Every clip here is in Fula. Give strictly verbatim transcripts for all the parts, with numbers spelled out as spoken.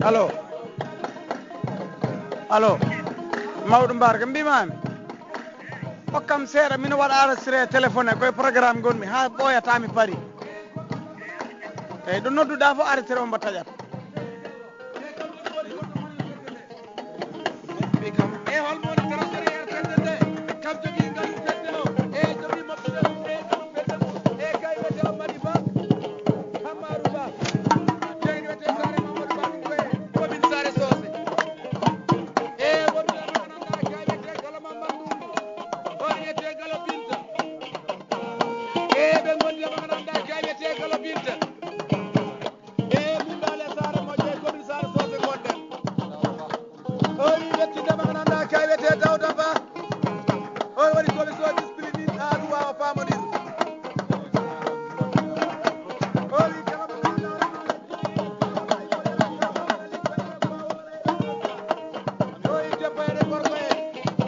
Allo. Allo. Mawɗo Mbarka, mbimaami. Hokkam seeɗa, mino waɗa enregistré e téléphone, koye programme ngonmi, haa ɓooyata mi pari. Eyyi, ɗo nodduɗa fof, enregistré on mbo taƴat. E holmo woni trésorier fedde nde? Kam jogii ngalu fedde o. E jogii moftude mum, e ngalu fedde mum. E kay wiyetee o Madi Ba, Hammadou Ba. Jeyni wiyetee Saare Mamadou Ba, ɗum koye commune Saare Soose. E wonɓe mo ganduɗa kay wiyetee Galo Mamadou Ndour. O wiyetee Galo Binta. E ɓe gondi mo ganduɗa kay wiyetee Galo Binta. E min Baale Saare moƴƴe commune Saare Soose gonɗen. O wi wettinde mo ganduɗa kay wiyetee Dawda Ba. O woni commission discipline, haa duwa o faamondir. O wi kala mo ganduɗa o wi debbo e gorko en.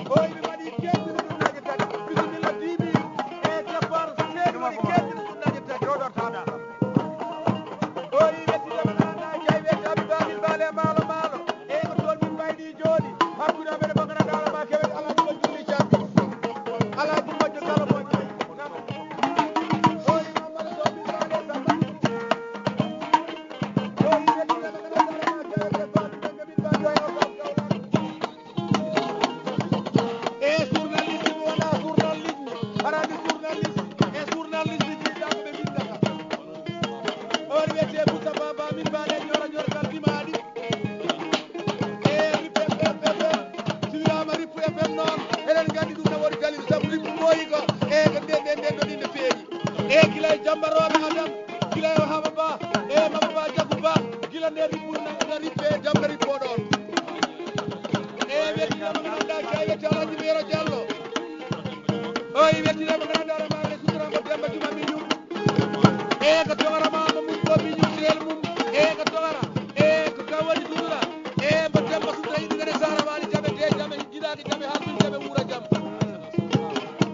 O wi mi waɗi keddini ɗum naje tati. Bisimilla dix mille e départ seeni waɗi keddini ɗum naje tati. Jooɗotaɗa. O wi wettinde mo ganduɗa kay wiyetee Abibaabil Baale Maalo Maalo. E ko toon min mbaydi jooɗi. Hakkunde amen e mo ganduɗa ma kewet Alhaji Moƴƴo Wuli Cambi. Alhaji Moƴƴo kala moƴƴo. O wi Mamadou Sow min Baale Samba. O wi wettinde mo ganduɗa ma kewet e Baabirɗe min Baabirɗe o Baabirɗe o. E journaliste mi wona journaliste, harani journaliste, e journaliste jiiɗa ko ɓe mbindata. On wiyetee Moussa Baba, min mbaɗe ñora ñorgal dimaɗi. E Rip F M, F M, si wiyama Rip F M noon, eɗen nganndi ɗum ne woni dalil, sabu Rip mooyi ko, e ko nden, nden, nden ɗon inde feeñi. E gila e Jamma Rooɓe Adam, gila e Haba Ba, e Maba Ba Jagu Ba, gila nde Rip, nde Rip e Jamma Rip o ɗon. E wettinooma ko ngannduɗaa kay wiyetee Alhaji Meero Jallo. O wettinooma ko ngannduɗaa hoore maɓɓe sutoraama Demba Juma Miñum. E ko togora maama mum ko Miñum teel mum. E ko togora. E ko ka woni sutura. E mbo Demba sutura yiɗi ngene Sara Waali jaɓe de jaɓe jiɗaaki jaɓe haa ɗum jaɓe wuura jam.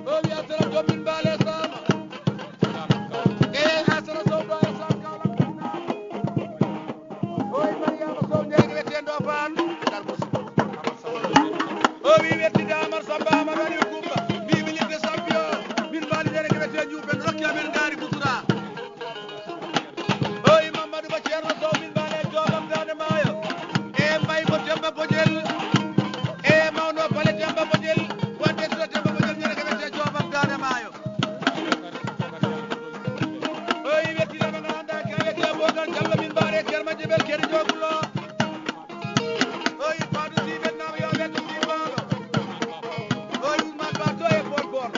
O wiya sara joom min mbaale saama. E asara sow ɗo e saam kala. Oy Mariama Sow, ndeyɗo wiyetee Ndofaan. O wi wettinde Amar Samba, Amar waɗi kumba. Mbi mi ligue de champion. Min mbaali ndene ko wiyetee Juuɓe, no rokki amen ngaari Butura. Oy Mamadou Ba Ceerno Sow, min mbaali e Joobam Daande Maayo. E Mbayko Demba Bojel. E mawno Bale Demba Bojel. Wadde so Demba Bojel, ndene ko wiyetee Joobam Daande Maayo. Oyi wettinooma ngannduɗaa kay wiyetee Bogal Jallo min mbaare Ceerno Jebel Kedi Jogulo. Oyi Fadu Simen Nam yo wettu Simbalo. Oyi Ousmane Ba to e Bol Bol.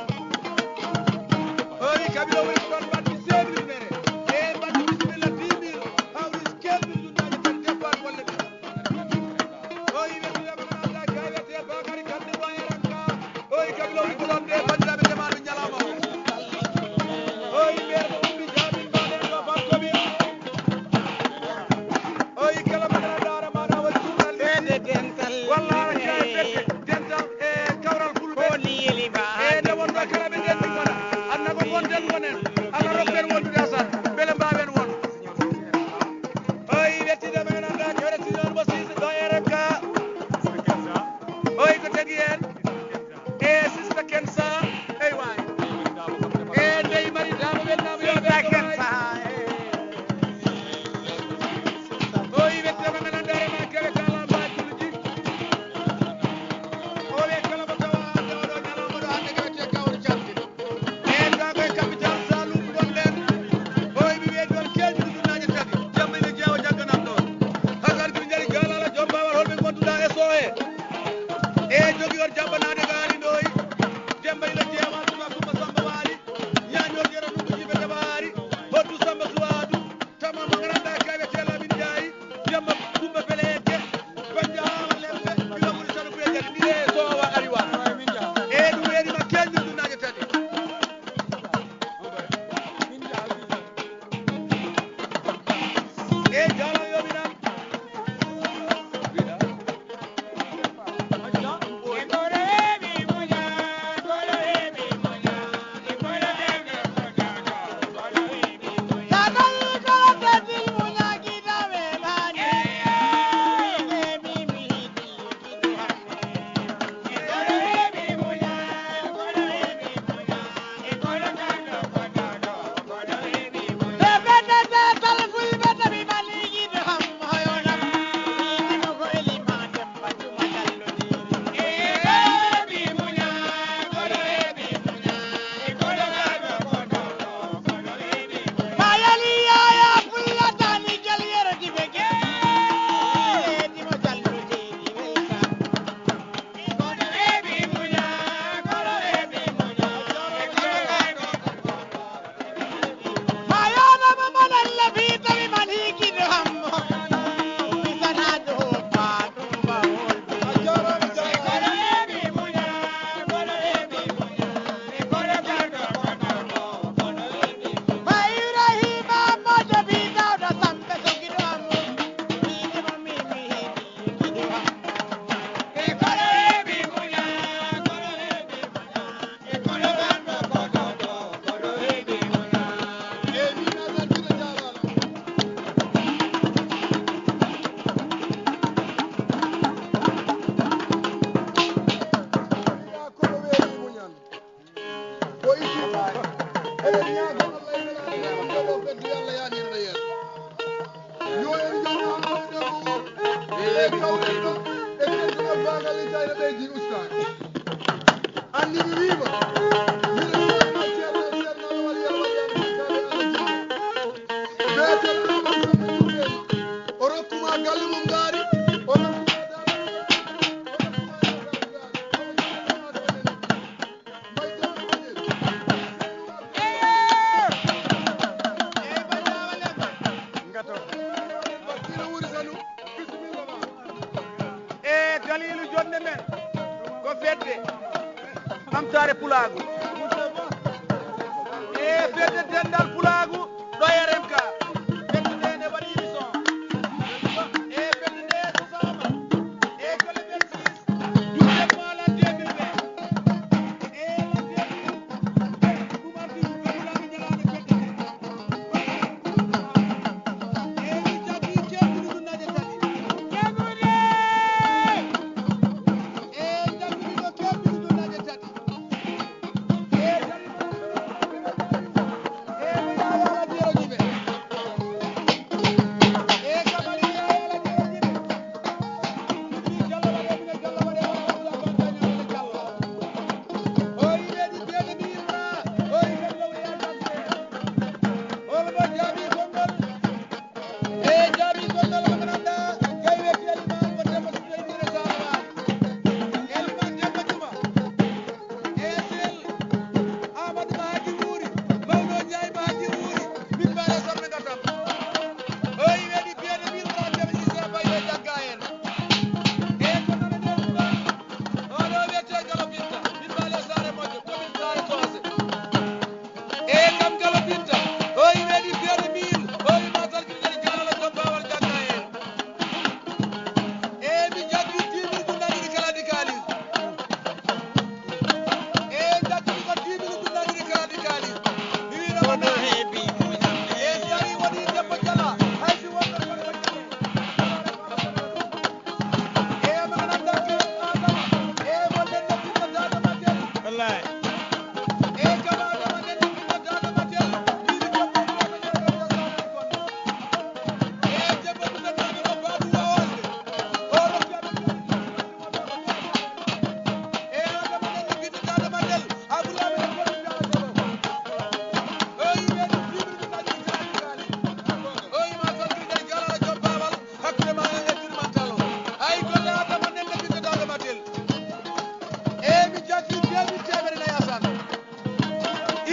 Oyi Kabila woni ko ɗon mbaɗmi cinq mille mere. E mbaɗmi bisimilla dix mille. Hawri quinze mille ujunnaaje tan debbo an golle ɗi. O yi wettinooma ngannduɗaa kay wiyetee Bakary Kandé Boy Ranka. O yi Kabila woni ko ɗon de banndiraaɓe jamaaɓe ñalawma o. O yi maire mo Ummi Jaamin mbaɗen ɗo Bakkobi. O yi kala mo ngannduɗaa hoore maaɗa woni journaliste. Walla aɗa jeyaa e fedde dental e kawral fulɓe. E nde wonno kala ɓe ndenndi ngona. Anna ko ngonten ngonen. Ala Eɗen ñaago Allah, eɗen ñaago Allah, fedde Allah yaanirde yeeso. Yo en njaarnaama e debbo o, e kawren ɗo, e teddungal baagal e jayre ɓeydi ustaade. Anndi mi wiima, miɗo wiyanma ceerno, ceerno Awa Wali, Awa Wali, Awa Wali, Awa Wali. Beetel Amadou Samba Diouf, o rokkuma galle mum ngaari, o rokkuma daara, o rokkuma daara, o rokkuma daara. E daliilu jonnde men ko fedde Ɓamtaare Pulaagu. E fedde denndal Pulaagu ɗo e R M K. Fedde nde ne waɗi émission. E fedde nde sosaama. E ko le vingt-six. Amadou Ba Haji wuuri, mawɗo Njaay Ba Haji wuuri, min mbaɗa soɓɓe ngatam. O yi weɗi piyeɗo mille francs jaɓi Issa Baye jagga en. E ko nana nder ɗum ɗon, oɗo wiyete Galo Binta, min mbaɗa saare moƴƴo, commune Saare Soose. E kam Galo Binta, o yi weɗi piyeɗo mille, o yi matal gilɗel jalala jobbawal jagga en. E mi jaggi tiiɗi ɗum naniri kala ɗi kaalis. E jaggi ko tiiɗi ɗum naniri kala ɗi kaalis. Mi wi Ramadan. E si ari woni debbo jala, hay si wonno. E ma nanda ke Adama. E wonde no tinno dada matel. Wallahi. E kama Adama nden no tinno dada matel. Wiɗi debbo ɗum ko debbo. Hakkunde ma e Birmantal o. Ay golle Adama nden no ɓiɗɗo dada matel. E mi jaggi teeɗi teemere nayi asan.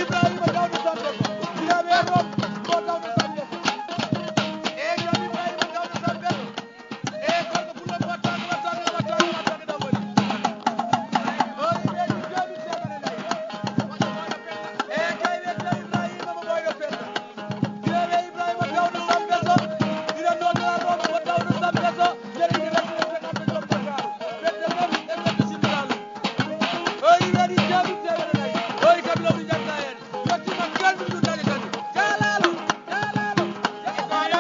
Ibrahima Dawda Sambe ko. Ibrahima Rom ko Dawda Sambe ko. E jam Ibrahima Dawda Sambe ko. E gorko pullo wattano, wattano, wattano, wattano ɗo woni. O wiyeede teeɗi teemere nayi. E kay wiyete Ibrahima mo ɓooyɗo Penda. Wiyeede Ibrahima Dawda Sambe so. Ina noddora ɗo ko Dawda Sambe so. Nder ina wettino cinquante joom Dakar. Fedde men e fedde Sindiraalu. O yi weɗi teeɗi teemere nayi. O yi kabilawɗi jagga en. Yettima kendu ɗum daña kadi. Jaalalo, jaalalo, jaalalo.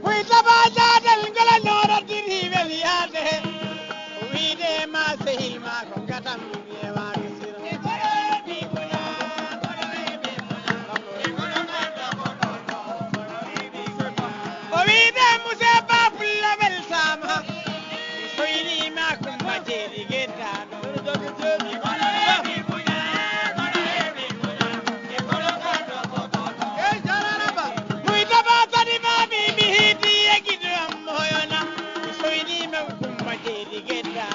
Muy taba jadal ngala nora diri wel yaade. Wiide ma sehil ma ko gatam yewaade sira. O wiide muse ba fulla wel sama. Soyni ma kumba jeeri gedda. Muy taba sadi ma mi mi hiti e gido am hoyona. Soyni ma kumba jeeri gedda.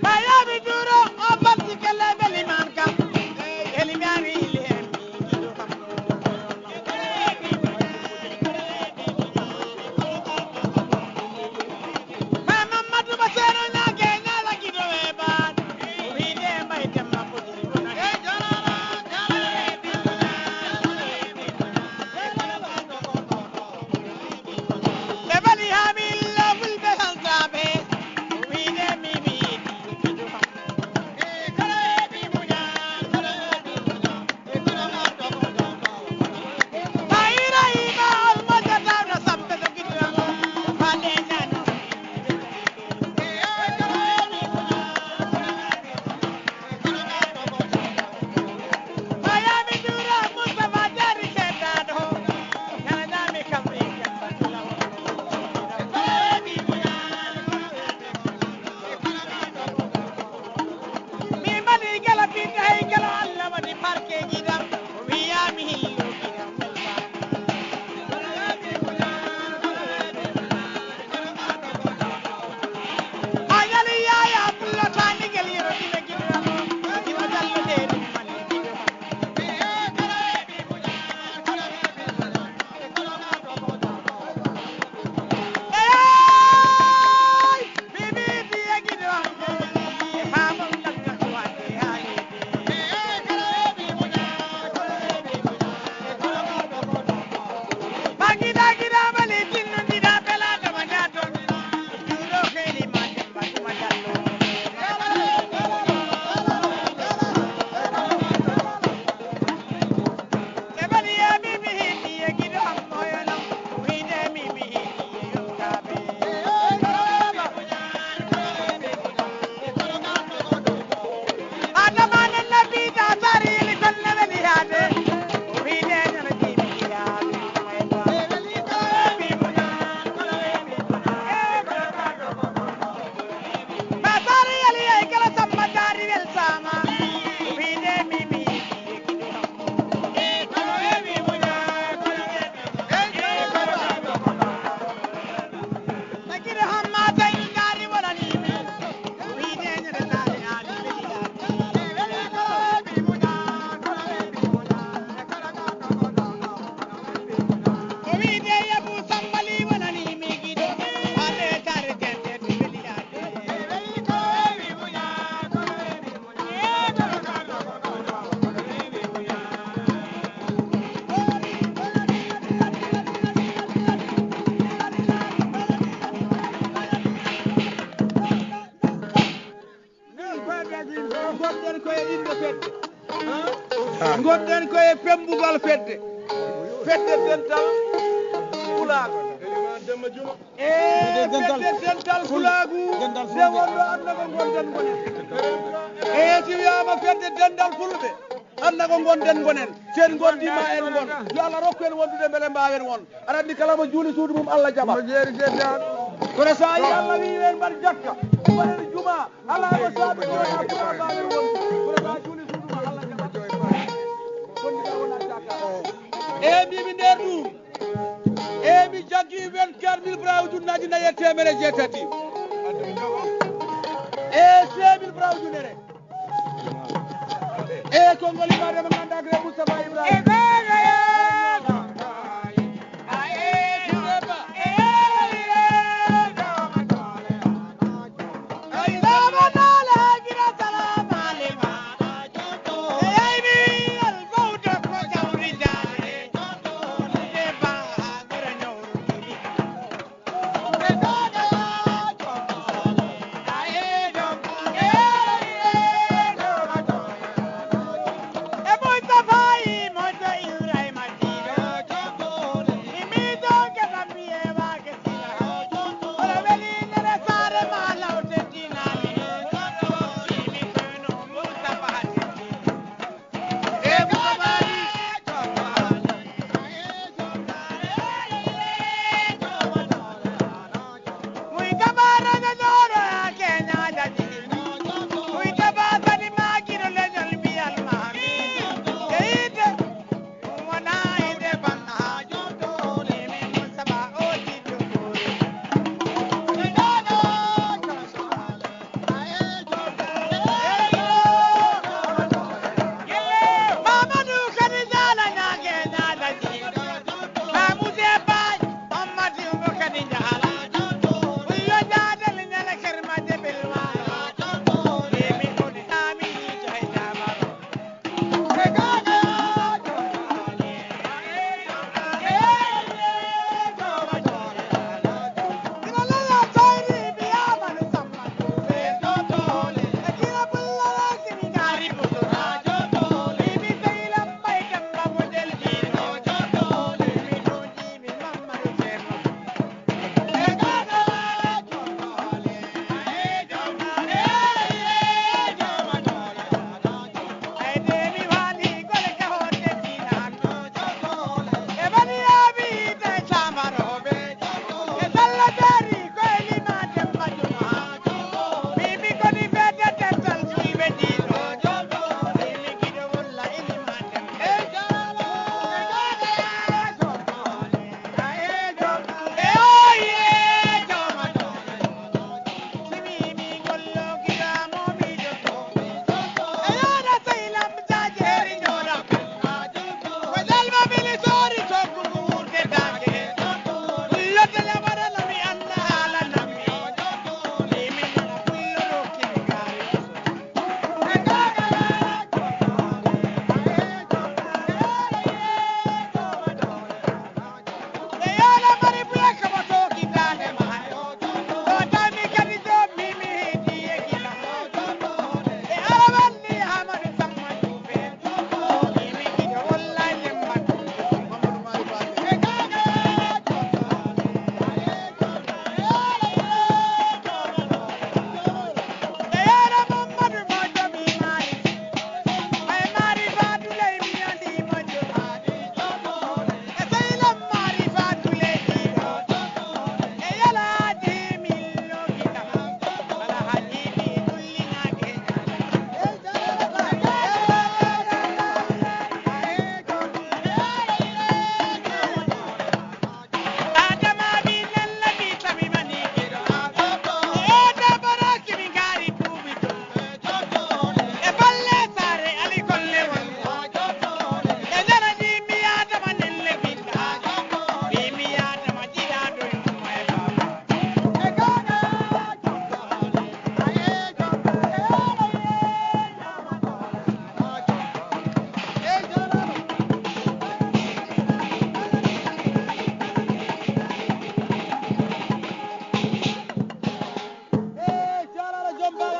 Ɓayaɓe duro o balti kala beli man kam. Eli mari ile. Gonɗen koye innde fedde. Gonɗen koye pemmbugol fedde. Fedde dental pulaagu. E fedde dental pulaagu. Nde wonno annda ko ngonɗen ngonen. E si wiyaama fedde dental fulɓe, annda ko ngonɗen ngonen. Sen ngondi ma en ngon. Yo Allah rokku en wondude mbele mbaawen won. Aɗa anndi kala mo juuli suudu mum Allah jaɓat. Kono so a yi Allah wi en mbaɗ jakka, mbaɗen juma, ala ko saabi ko wona pour a mbaawen won. Kono so a juuli suudu ma Allah jaɓat. Kondi ka wona jakka. E mbimi nder ɗum. E mi jaggi vingt-quatre mille francs ujunnaaji nayi e teemere jeetati. E cinq mille francs ujunere. E konngol ibaade mo ngannduɗaa ko Moustapha Ibrahima.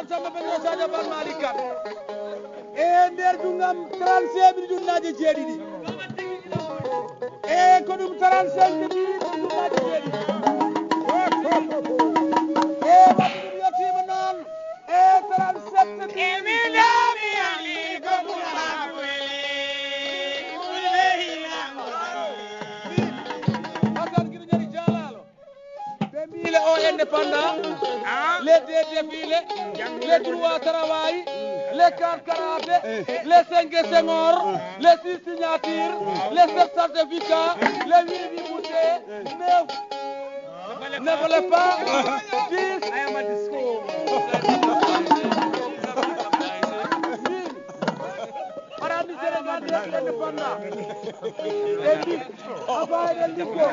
Samba Pedro Sadio Bal Malick Kane. E nder dungam trente-cinq minutes ujunnaaje jeeɗiɗi. E ko ɗum trente-cinq minutes ujunnaaje jeeɗiɗi. E wadde ɗum yettiima noon. E trente-sept minutes. Hasan Giri Ñari Jaalaalo. Ɓe mbii le o indépendant, les deux défilés, les trois travail, les quatre karaté, les cinq Senghor, les six signatures, les sept certificats, les huit déboutés, neuf ne valait pas dix. Arani Sénégal de indépendant. Ɓe mbi, a faayde likko,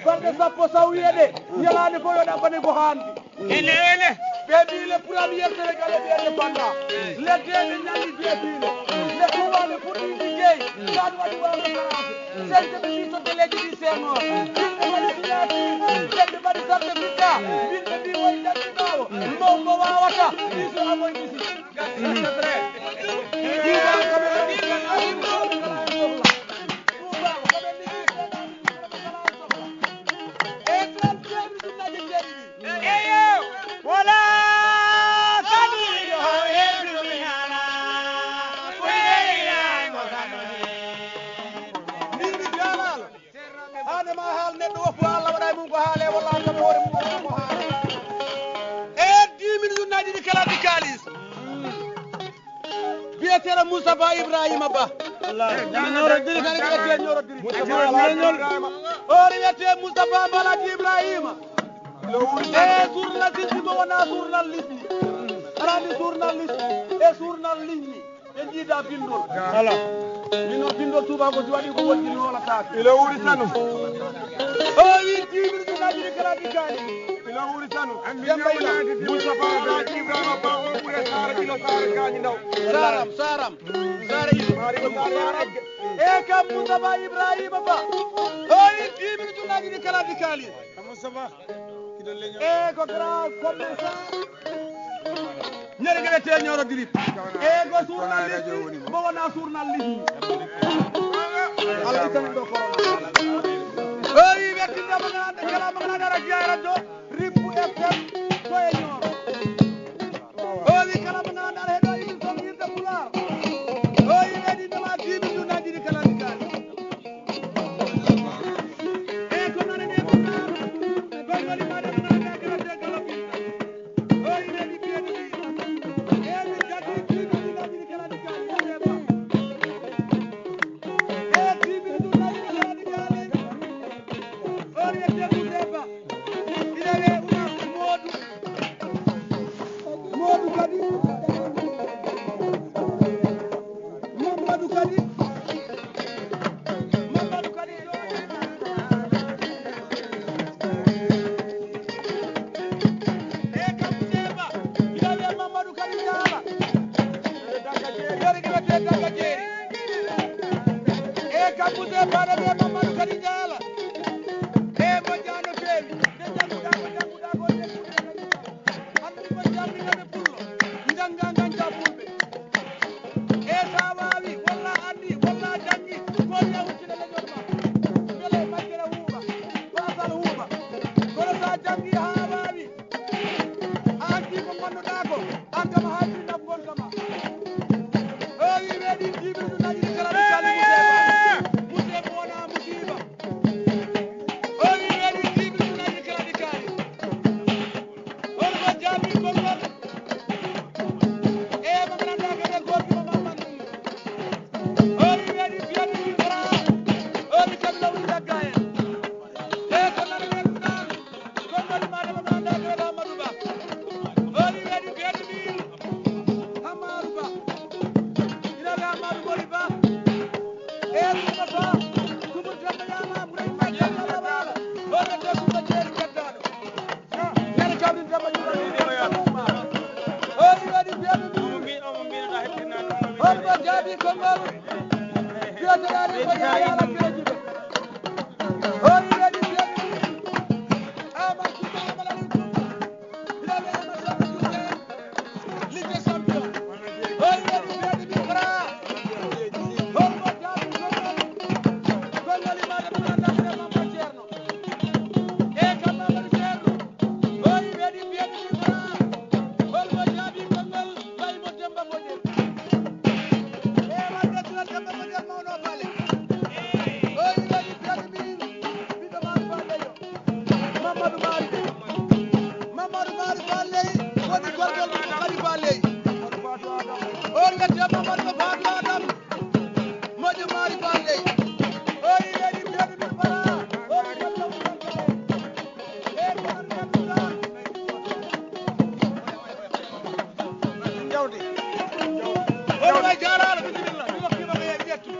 balɗe sappo sawiye ɗe, ñalaande fof yo ɗaɓɓane ko haandi. Ele, ele. Ɓe mbi le premier Sénégalais de indépendant. Leddeeɓe ñalli deefiile. Le pouvoir le pour ɗi liggey. Ɗaan waɗi wawde karaate. Sente ɓe mbi to geleeji ɗi Senghor. Yimɓe mbaɗi signature. Sente mbaɗi certificat. Yimɓe mbi woy janngi ɓaawo. Mawɗo wawata. Isu amoy bisi. Haade ma haal neɗɗo woppu Allah waɗa e mum ko haale walla an kam e hoore mum waɗa ko haale. E dix minutes ujunnaaji ɗiɗi kala ɗi kaalis. Biyeteeɗo Moustapha Ibrahima Ba. Ñoro diri kadi ko ƴettee ñoro diri. Moustapha Ibrahima. O wiyetee Moustapha Balaji Ibrahima. E journaliste mo wona journaliste. Arani journaliste e journaliste. Ɓe njiida bindol. Ala. Min noon bindol tuuba ko waɗi ko wonji noolataake. Ila wuri tan. O wi dix minutes ujunnaaji ɗiɗi kala ɗi kaali. Ila wuri tan. Demba Ila. Moustapha Alhaji Ibrahima Ba o ɓure Sara Ilo Sara Gañi Ndaw. Saram, Saram. Sara Ilo. Maari ko Sara Yaragge. E kam Moustapha Ibrahima Ba. O wi dix minutes ujunnaaji ɗiɗi kala ɗi kaali. Moustapha. E ko grand commerçant. Ñande gila te ñoro dirip. E ko journaliste mo wona journaliste. Allah itani ɗo corona. O wi wettindema ñande kala mo ganduɗa aɗa jeya radio Rimbu F M ko e ñoro. O wi kala mo ganduɗa aɗa heɗo émission yimɓe Pulaar. O wi weɗindema dix minutes ujunnaaji ɗiɗi kala ɗi kaali. Moodu kadi. Mamadou Kadi. Mamadou Kadi. E kam Seba. Ina wiya Mamadou Kadi Diala. Yori ki wiyetee Dagga Jeeri. E kam Seba ina wiya Mamadou Kadi Diala. E moƴƴaano feewi. Nde jannguɗaa ko jannguɗaa ko nde kuuɗe. Anndi ko jannginande pullo, njannga ngannca fulɓe. E so a waawi, walla a anndi, walla a janngi, ko wiya huccita leñol ma. Mbele majjere huuɓa, ko asal huuɓa. Kono so a janngi haa a waawi, a anndi ko ngonnoɗaa ko, aan kam a haajii naɓgol kama. O wi weeɗi jiiɓirɗo naƴiri kala mi sali musiiba. Musiiba wona musiiba. O wi weeɗi jiiɓirɗo naƴiri kala mi kaali. On ko jaabi konngol. E mo ngannduɗaa kadi gorko mo Mamadou. O wi weeɗi fiyani mi kara. O wi kam lawri dagga en. E ko nana welɗo naan. Konngol maɗa mo ngannduɗaa kadi Amadou Ba. O wi weeɗi fiyani mi Amadou Ba. Ina wiya Amadou Mori Ba. E Amadou Ba. Tukur Demba Yama, Mouride Ba, Demba Yama. O wi Demba Jeeri Keddaɗo. Nene kam ɗin debbo ñuuɗo ni ɗon ɗon ɗum maa. O wi waɗi fiyata ɗum. On ko jaabi konngol. Fiyata yaani ko yaani ala keeji ɓe. O wi waɗi fiyata ɗum. Ama Suuta Amala ɗum. Bilal Ama Suuta ɗum. On ma jaaraama, bisimilla. Mi hokkii ma ko yeeɓi ƴettu.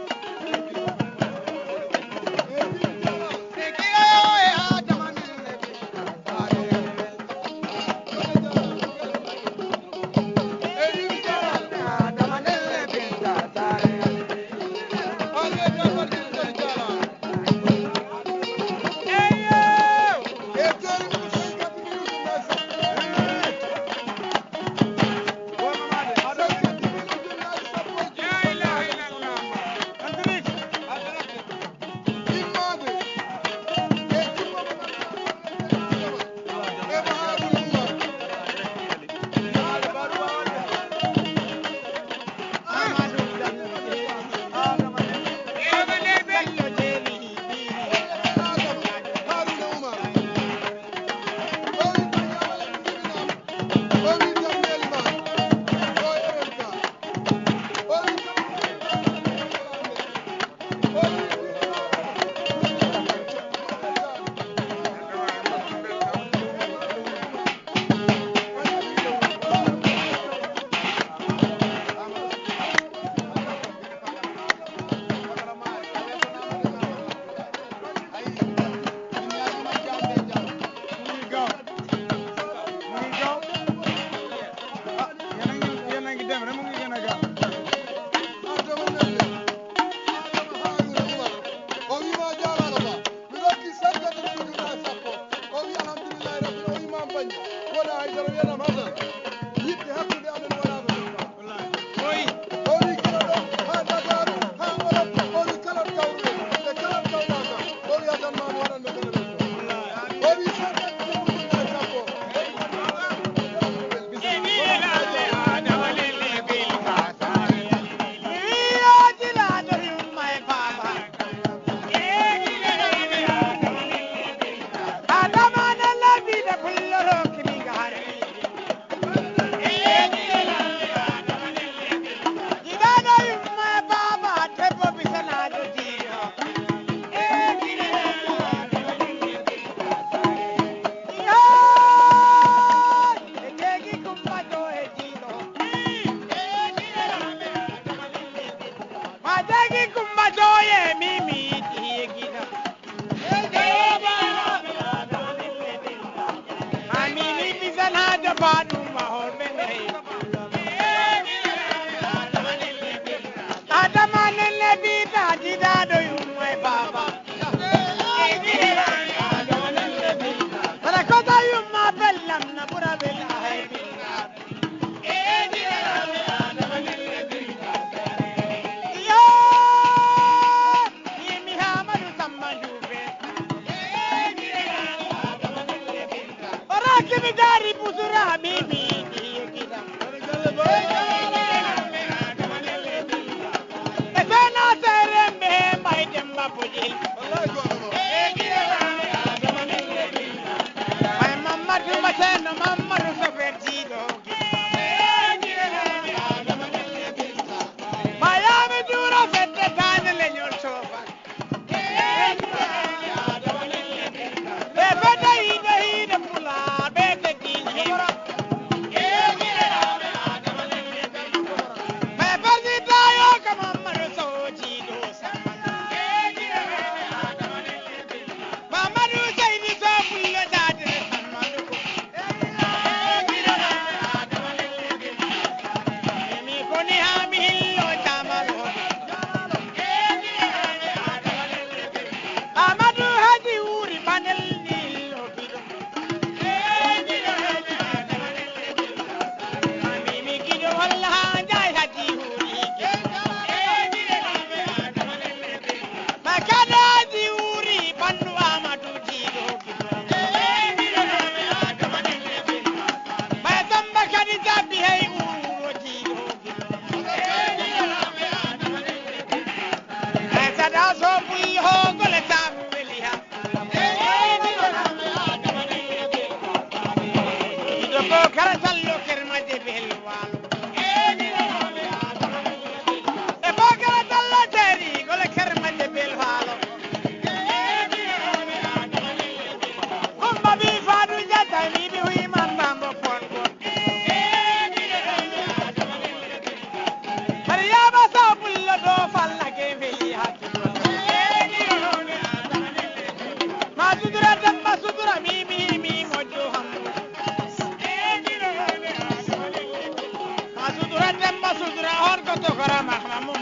Bara Mahmamu.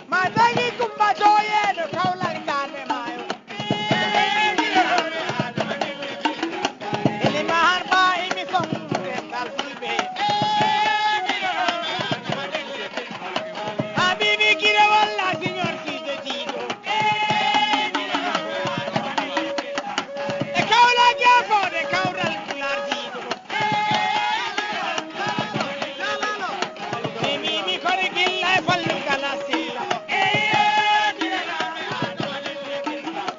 Ma dangi kumba joye no Kaolack dande mayo. Elimane Ba émission dental fulɓe. Habibi Giro walla Signor Sise Jiiɗo. E Kaolack ya fode kawral Pulaar Jiiɗo. Mi, mi, mi kori gilla e Fallu Gala Silla.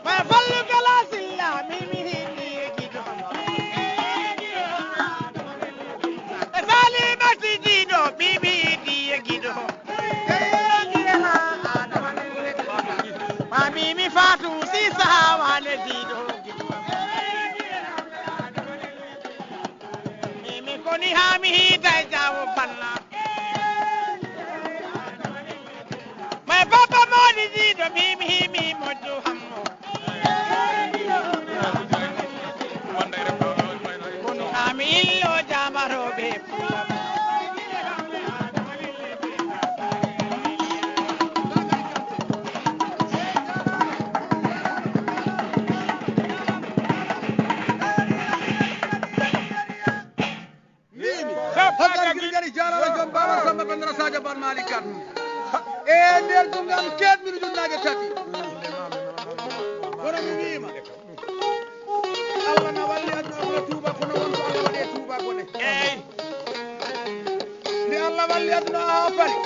Ma Fallu Gala Silla, mi, mi hiddi e giɗo. E Salimata Jiiɗo, mi, mi hiddi e giɗo. Ma mi, mi Fatou Sisa Hawane Jiiɗo. Mi, mi koni ha mi hiita e jawo banna. Mai papa modi Jiiɗo mi, mi, mi moƴƴo hammo. Koni ha mi illo jamaroɓe. Mimi, Hajjat Girgari Jalala Joom Baba Samba Bandara Sadio Ban Malick Kane. E nder dunngal keedmino junnaaje tati. Kono mi wiima, Allah na walli aduna kono Touba, kono won ko Allah waɗi e Touba ko ne. Nde Allah walli aduna haa fali,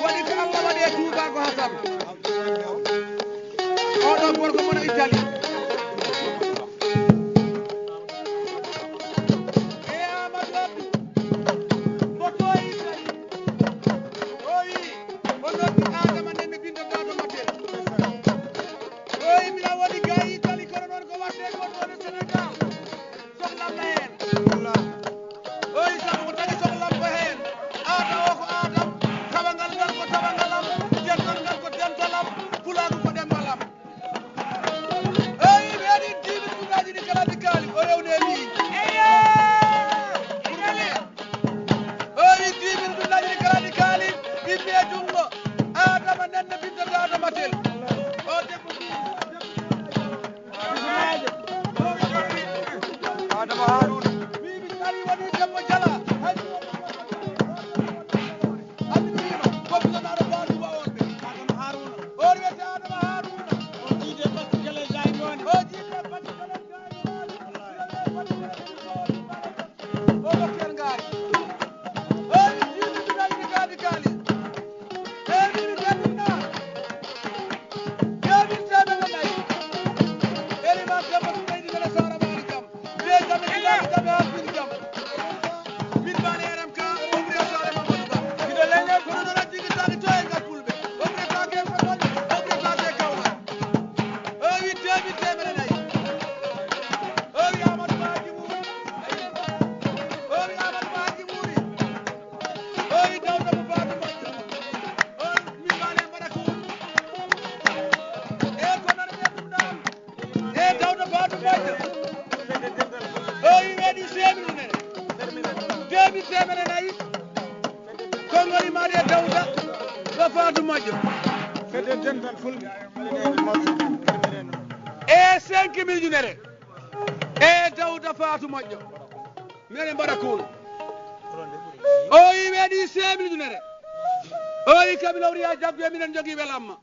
waɗi ko Allah waɗi e Touba ko Hasan. Oɗo gorko mon Italie. E Amadou Abdou, mbo to Italie. O wi, o noddi Adama Nenne binndo Dado Matel. O wi, mbiɗa woni ga Italie, kono noon ko waɗde ko ɗo e Sénégal. Sohlam na heen. O wi, sabu ko tagi sohlam ko heen. Aada o ko aadam, tawangal ngal ko tawangal am, dental ngal ko dental am, pulaagu ko ɗemngal am. O wi, mi heɗi dix mille ujunnaaji ɗi kala ɗi kaali, o rewni e mi. Eyo! O wi, dix mille ujunnaaji ɗi kala ɗi kaali, immi e junngo Adama Nenne binndo Dado Matel. O debbo Adama Haruna. Wi mi tawi woni debbo jala. Hay mi woni debbo jala. Hannde mi wiima, ko binanaaɗo Ba Duba on de. Adama Haruna. O wiyete Adama Haruna. O jiide Bacci Gele Jaañ woni. O jiide Bacci Gele Jaañ woni. O jiide Bacci Gele Jaañ woni. O Bakel Ngaari. O wi jiide mi dañde kaadi kaali. Heewii mi teddinaa. Heewii teemedde nayi. Elimaan Demba Tumeydi Nene Sara Maali Jam. Mbiye jam e jam e jam e halfini jam. Min Baale R M K, ouvrier Saare Mamadou Ba. Miɗo leñol kono noon a jigitaaki joyal ngal fulɓe. Ouvrier taake e Fotol, ouvrier taake e Kawlak. O wi teemedde teemedde nayi. O wi Amadou Ba Haji Mouri. O wi Amadou Ba Haji Mouri. O wi Dawda mo Fatou Moƴƴo. O wi min Baale mbaɗa ko woni. E ko nana ɓe ɗum ɗon. E Dawda Fatou Moƴƴo. O wi weeɗi seemil unere. Teemedde teemedde nayi. Konngol imaade e Dawda ɗo Fatou Moƴƴo. Fedde dental fulɓe. E cinq mille unere. E Dawda Fatou Moƴƴo. Minen mbaɗa kuul. O wi weeɗi seemil unere. O wi kabilawriya jaggu e minen jogii welamma.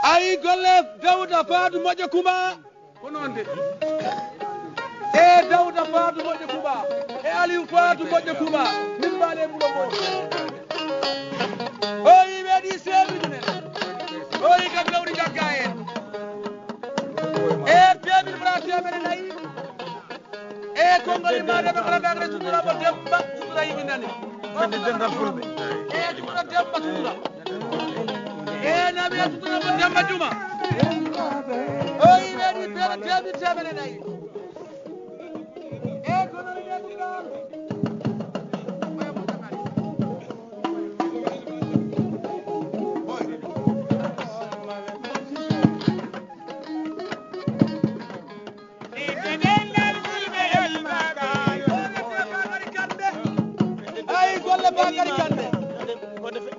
Ayi golle Dawda Fatou Moƴƴo Kuma. Ko noon de. E Dawda Fatou Moƴƴo Kuba. E Aliou Fatou Moƴƴo Kuba. Min mbaale bulo mo. O wi weeɗi seemil unere. O wi kabilawri jagga en. E teemil mbaɗa teemedde nayi. E konngol imaade ɓe ko ragagre sutura mo Demba sutura yimɓe nani. Fedde dental fulɓe. E sutura Demba sutura. E nawi e sutura mo Demba Juma. O wi weeɗi beela teemedde teemedde nayi. E konngol imaade sutura. Kadi Kande.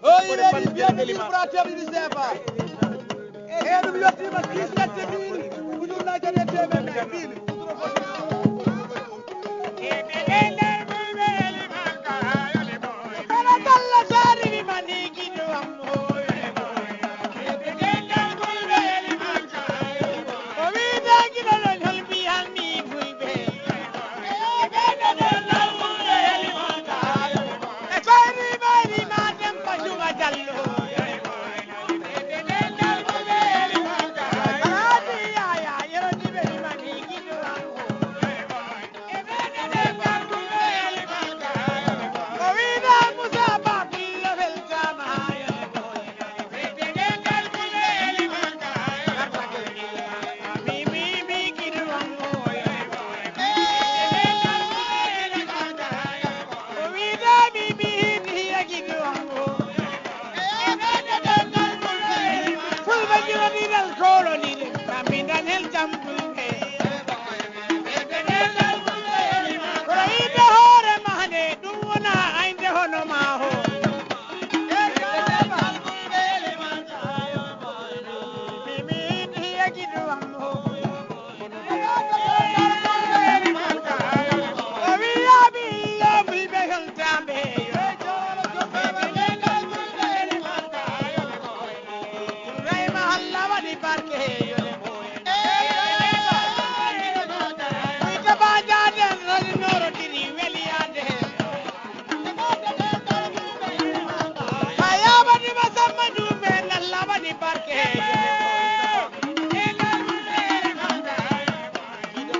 O yiɗi biyande ɗi fraterni di sefa. E ɗum yettima six sept mille. Ko ɗum na kadi e temen nayi mille. Kono Balla Sari mi mani giɗo am. O wiide giɗo ɗon holbi halmi fulɓe. E koyri mayri ma dem ko Juba Jallo. Alhaji Yaya, yero dibe ni mani giɗo am. O wiide Musa Ba Pullo weltama. Fulɓe jiroɗiɗen kowloɗiɗen kammindan hel jam fulɓe. Kono yiɗde hoore mahde ɗum wona aynde hono ma ho.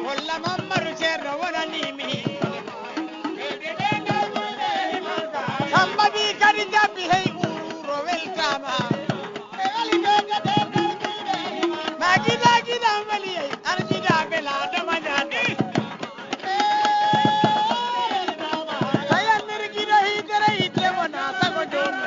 Holla Mammadu Ceerno wonani mi. Samba bi kadi jabbi hey uro weltama. Ma gida gida weli hey arjida bela dama jade. Ayan miri gida hitere ite wona sago jomi.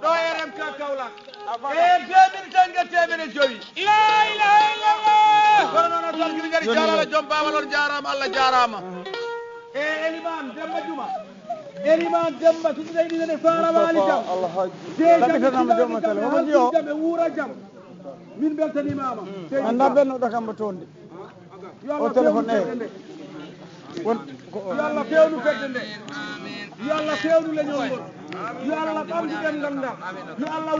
Ɗo e R M K Kaolack. E deux mille tan ga teemedde jowi. La ilaha illallah. Kono noon a salkini kadi jaarama, joom baawal on jaarama, Allah jaarama. E Eliman Demba Juma. Eliman Demba, so ɗiɗi ɗiɗi ne faara waali jam. Alhaji. Jam e wuura jam. Min beltanimaama. Annda ɓen no ɗo kam mbo toon de. Yo Allah feewnu fedde nde. Yo Allah feewnu fedde nde. Yo Allah feewnu leñol ngol. Yo Allah ɓamtu ɗemngal ngal. Yo Allah